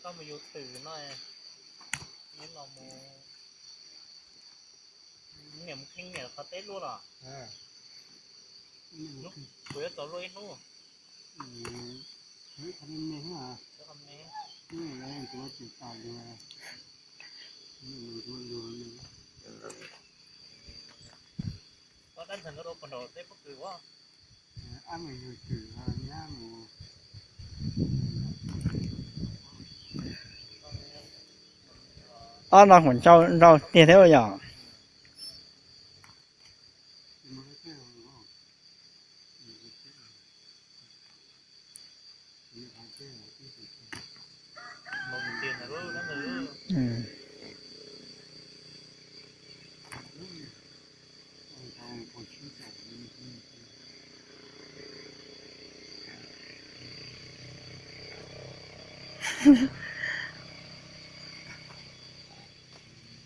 Koj mus yug twm no, neb los mus, niam mus kheej niam qhov teb luaj los? Kuv yuav tau luaj ib hnub. Koj dab ntxhais nkawd rau puag nraum teb pob kws ua. Ob no kuv ntsau ntsau tiag thiab yom.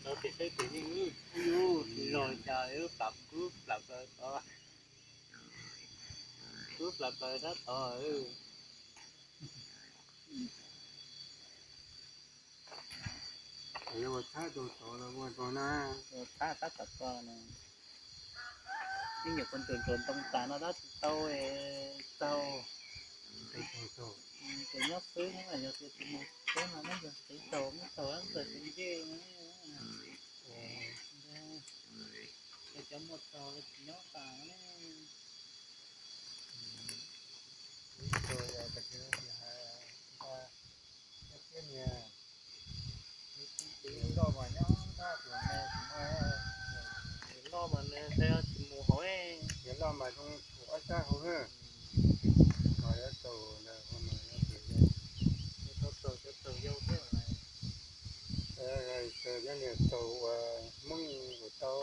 Tau tes teb tes neeg, ub, lub zog cas wb plam kub plam plaws tod, kub plam plaws sab tod. Ua txhab rau tod los ua tod na, ua txhab tab tom txog no. Ib nyuam qhuav ntuas ntuas ntoo tas no tab tsis tau, tau, ces nyob xwb no yog tias tsis mus teb no neb yog txiv taug muab taug ntxawm tus ncej na. Cov muaj taug tsis nyob tas ne. Ib tug yog tas kiag hais nqa thiab niag, tus loj mas nyob tab tus me, tus loj mas nws ntshai tsis mus hauv, tus loj mas zoo tshuam ob sab hauv na. Mas yuav taug ntawd mas yuav taug, tau taug cov taug yau thiab. Cov niag taug uas Hmoob mus tau,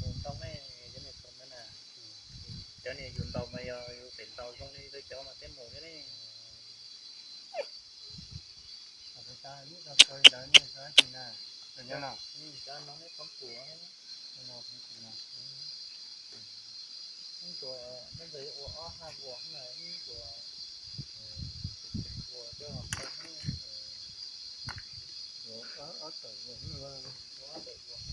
mus tau me, cov niag taug ntawd na, cov niag yus ntaus mas yog yus pem ntaus zoo li cov mas tej mus thiab ne. Ib ntawd ib ntawd ua ob haj vuas na, ib ntawd ua coj los tau, ua ob tawm vuas, ua ob tawm vuas.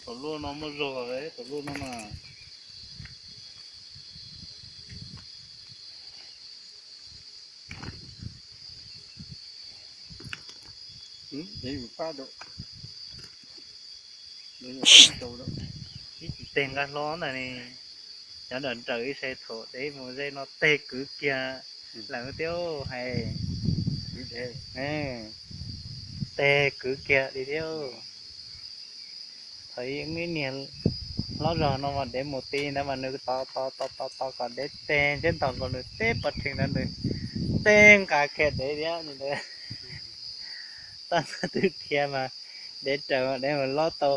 Tau luaj no muaj zog, tau luaj no na. Dev yus pab rau, dev yus pab rau. Ib tsis teg nqa hlo ntawm ni, cov nram nraws ib sai thaum dev mus ze no teg kwv kiag lawm thiab hais. Teg kwv kiag li thiab. Thaum ib niag hlob zog no mas dev mus ti ntawd mas nws tos tos tos tos tos kom dev teg ntseb ntog los nws teb pov rhees ntawd nws teb nqa kiag dev thiab ntawd. Tab sis twb dhia mas dev raws mas dev mus lob tau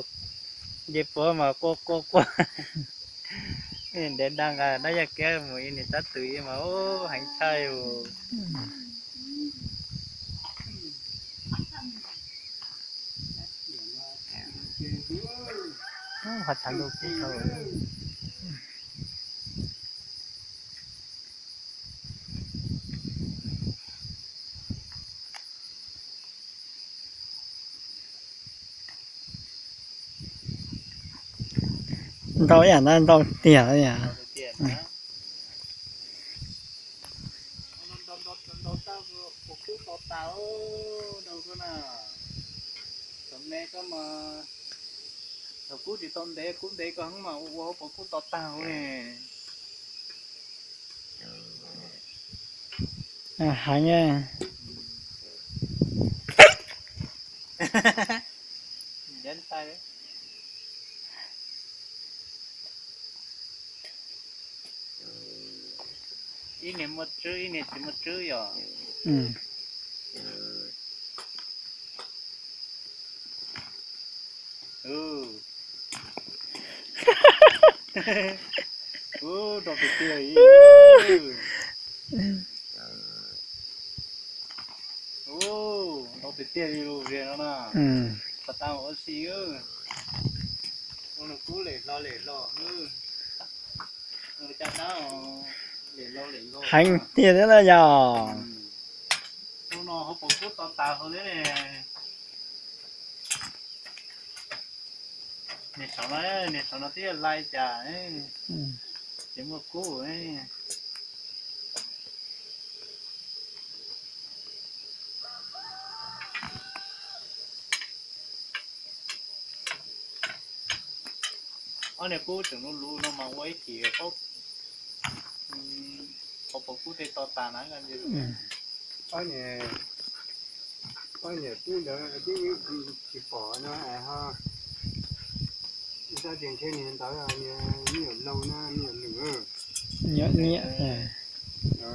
nce puab mas quaj quaj quaj. Dev daj nqa dab yaj kiab mus ib niag tab twg ib mas ub heev tshaj yus. Qhov tshav ntuj kub tshaj. Ntau yam na, ntau tiag yam. Thaum me koj mas, thaum kub tsis tau ntev, kub ntev koj heev mas ua hauv paus kub to tag huv ne. Heev. Ib niag muaj tswb, ib niag tsis muaj tswb yom. Ub, ntau tiag tiag li. Ub, ntau tiag tiag li lus vias no na. Pas tas ua si, ua nws kub lem hlo lem hlo, ua caj dab lem hlo lem hlo. Heev tiag thiab na yog. Tus no hauv paus kub to tas hauv thiab ne. Niag saum no, niag saum no twb yog lais cas, tsis muaj kub. Ob niag kub tseem luv luv no mas ua ib chim paub, hauv paus kub tej to tas na. Ob niag kub ntawd twb tsis pom no es ho, tab sis ntshe niag ntawd me nyuam laug na, me nyuam nws. Nyiam nyiam. Me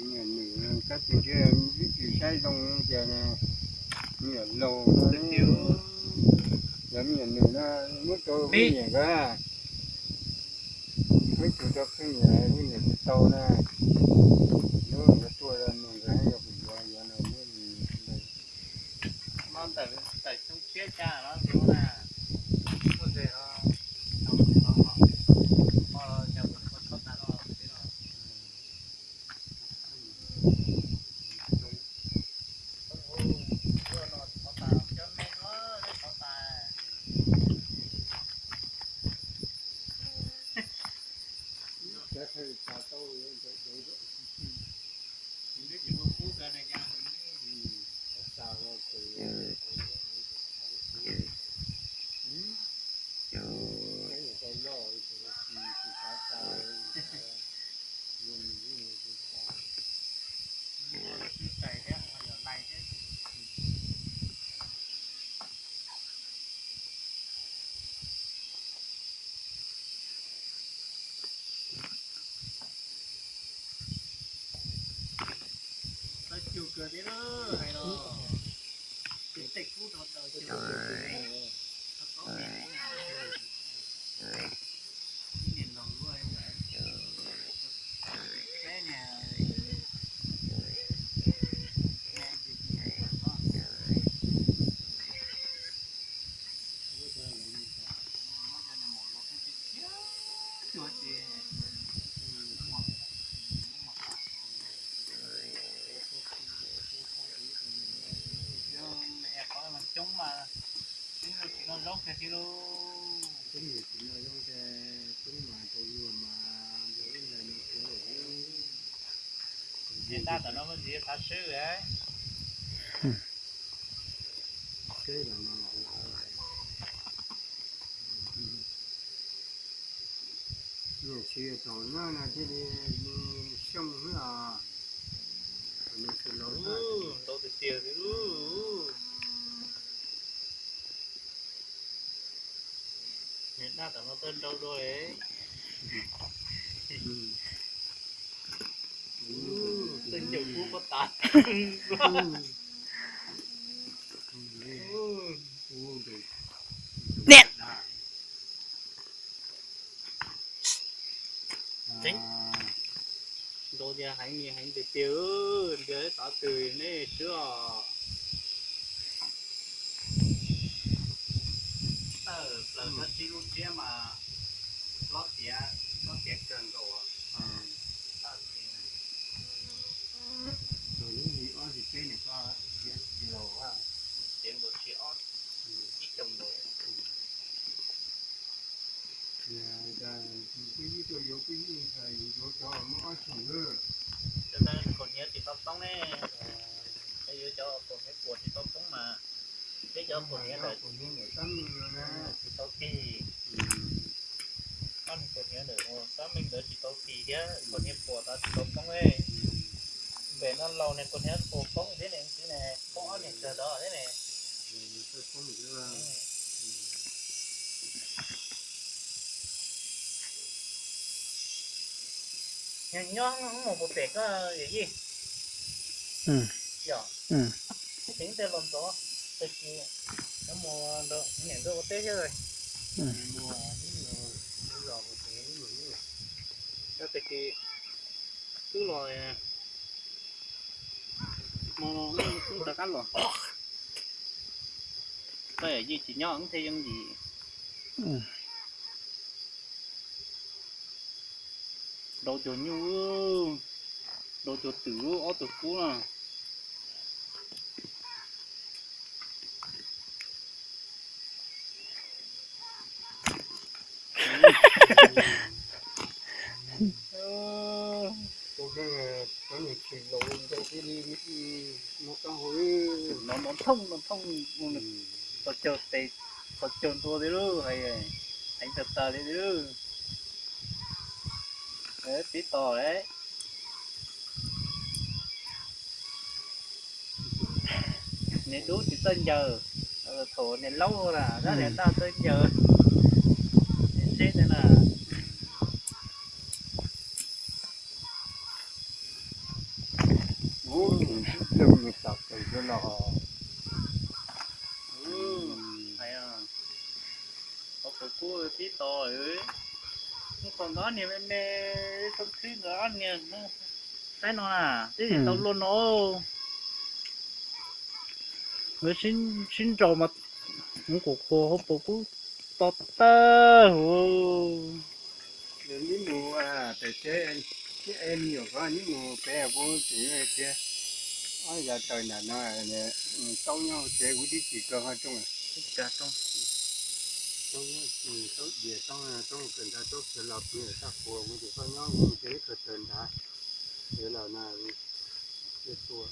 nyuam nws, tab sis ntshe twb tsis saib zoo tias me nyuam laug no, yog me nyuam nws no muab rau pheej niam nkawd, muab tus rau pheej niam, pheej niam tsis tau na. Hnub nkawd tuaj nug nkawd yuav kuv yuav yuav no muab. Cug kawg thiab hais los, tej kub rau taws cug kawg. Coob mas, tsis noj zaub kiag thiab lauj. Tsis noj zaub ces tub mas tau luag mas luag ib ntawd no. Niag dab tom no muaj ntsis xav swb. Niam txiv thaum no no thiaj li mus xyoo xwb os. Ntau tiag tiag li. Niag dab tom no tawg nrau dua li. Tawg ncaws kub pob tas. Niam. Nkaus tias heev heev tiag tiag, ntiag tov twg nej swb os. Tawm plaws koj tsib lub tsiab mas plob tiav, plob tiav kawg nkaus. Lub yim ob yim peb niam koj tiav tsis laus, tiav nkaus tsiab ob ib xyoos nkaus. Twb yij tuaj yuav, twb yij yuav cov muaj ob xyoos lawm. Cov ntawd kaus hniav tsis tau poob ne, yuav cov kaus hniav puas tsis tau poob mas, peb cov kaus hniav ntawd tsis tau tig. Ob niag kaus hniav ntawd tab meeg ntawd tsis tau tig thiab, kaus hniav puas tod tsis tau poob. Pem no laus niag kaus hniav puas poob thiab ne, poob ob niag kawg tod thiab ne. Nyob nyob mus puas pem koj yawm yij? Yog, tsis teev tej los ntxov, tag kis yuav mus nrog niam nkawd ua teb thiab. Mus mus los ua teb. Tag kis twb los, hmo no wb rov qab los, koj yam yeej tsis nyob wb thiaj yooj yim. Rau cuag nyuj, rau cuag twm ob tug kub na. No no thooj no thooj, qhov caug tes, qhov caug ntua li lub, heev tag tag li lub. Tib tos lawm. Niag dub tsis txawj ncaws, thaum niag laub na tab niag daj txawj ncaws. Niag seb ntawd na. Ub, tus ntsuj plig nws tawm plaws rau los. Hais, qhov kuv kuj tib tos, mus qhov nkawd ob niag me me, thoob khwb nkawd ob niag saib no na, twb tsis tau luaj no. Nkawd sib nraus mas, mus qhuas qhuas hauv paus kub to tag huv. Neb mus pem tsev, tib es me nyuam ko neb mus pem kuv tseem tias, ob yav taws nram no, taub nyob hauv tsev kuv twb tsis kaw ho rooj. Taub nyob, taub dias, taub, taub kawg ntawd, taub kiag los kuv txaj puas kuv ces koj nyob kuv ces ib kawg taws nrad, ces los na, tua.